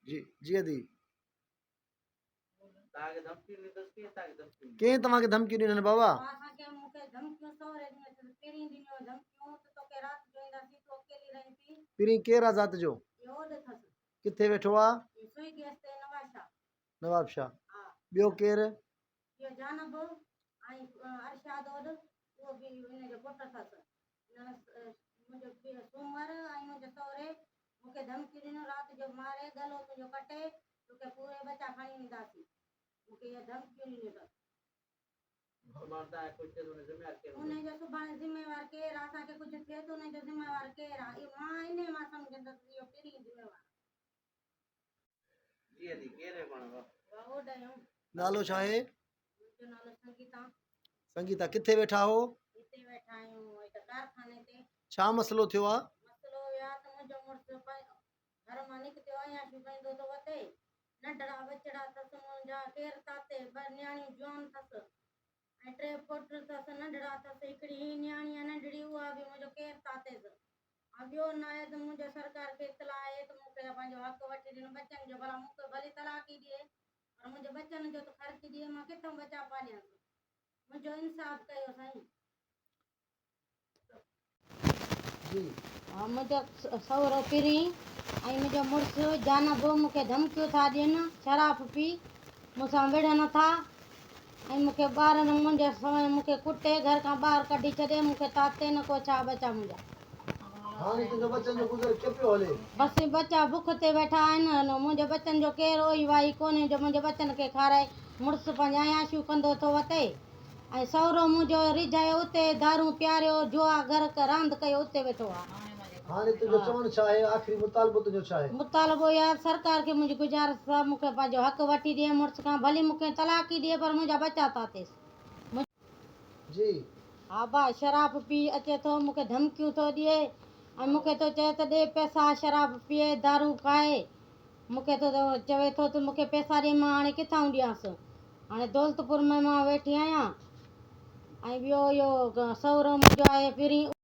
جي جي ادي. ڪنهن توهان کي ڌمڪيون ڏنن بابا؟ پرين ڪير آ ذات جو؟ ڪٿي ويٺو آ؟ نواب شاهه. ٻيو ڪير؟ مون کي ڌمڪيون ڏنيون، رات جو ماري ڳلو تنهنجو ڪٽي توکي پوري ٻچا کڻي وينداسين. مون کي اهي ڌمڪيون ڏنيون اٿس. انهي جو سڀاڻي ذميوار ڪير آ؟ اسان کي ڪجهه ٿئي ته انهي جو ذميوار ڪير آ؟ اهو مان انهي مان سمجهندس ته اهو پرين ذميوار آ. نالو ڇا آهي؟ منهنجو نالو سنگيتا. سنگيتا ڪٿي ويٺا هو؟ هتي ويٺا آهيون هڪ ڪارخاني تي. ڇا مسئلو ٿيو آ؟ مسئلو اهو آ ته منهنجو مڙس گهر مان نڪتو عياشيون ڪندو ٿو وتي. ننڍڙا ٻچڙا ٿس منهنجا ڪير تاتي ٻه نياڻيون جوان ٿس ۽ ٽي پٽ ٿس ننڍڙا ٿس هڪڙي هي نياڻي آ ننڍڙي اها به منهنجو ڪير تاتيس ۽ ٻيو ناهي ته منهنجو سرڪار کي اطلاع آهي ته مون کي پنهنجو حق وٺي ڏين ٻچن جو ڀلا مون کي ڀلي طلاق ئي ڏئي پر منهنجي ٻچن جو ته خرچ ڏئي مان ڪٿان ٻچا پاليانس منهنجو انصاف ڪيو سائين. جي. منهنجو سهرو پرين ۽ منهنجو مڙس جانب مون کي ڌمڪيون ٿا ڏين، شراب پي مون سان وڙهن ٿا ۽ مون کي ٻارن منهنجي سوين مون کي ڪٽي گهر کان ٻاهر ڪڍي ڇڏي، مون کي تاتي نه ڪو ڇا ٻچا منهنجا. هاڻي تنهنجو ٻچن جو گذر ڪيئن پيو هلي؟ بس ٻچا بک تي ويٺا آهن، منهنجي ٻچن جو ڪير اوئي وائي ڪونهي جو منهنجي ٻچن کي کارائي، مڙس پنهنجي عياشيون ڪندو ٿو وتي ۽ سهرو منهنجو ريجهايو اتي دارون پياريو جوا غرق راند ڪيو اتي ويٺو آ. هاڻي تنهنجو چوڻ ڇا آهي؟ آخري مطالبو تنهنجو ڇا آهي؟ مطالبو اهو آهي ته سرڪار کي منهنجي گذارش ته مون کي پنهنجو حق وٺي ڏئي مڙس کان ڀلي مون کي طلاق ئي ڏئي پر منهنجا ٻچا تاتيس. جي. ها با شراب پي اچي ٿو مون کي ڌمڪيون ٿو ڏئي ۽ مون کي ٿو چئي ته ڏي پئسا شراب پيئي دارون کائي مون کي ٿو چوي ٿو ته مون کي پئسا ڏي مان هاڻي ڪٿائون ڏيانس هاڻي دولتپور ۾ مان ويٺي آهيان ۽ ٻيو اهو سهرو منهنجو آهي پرين.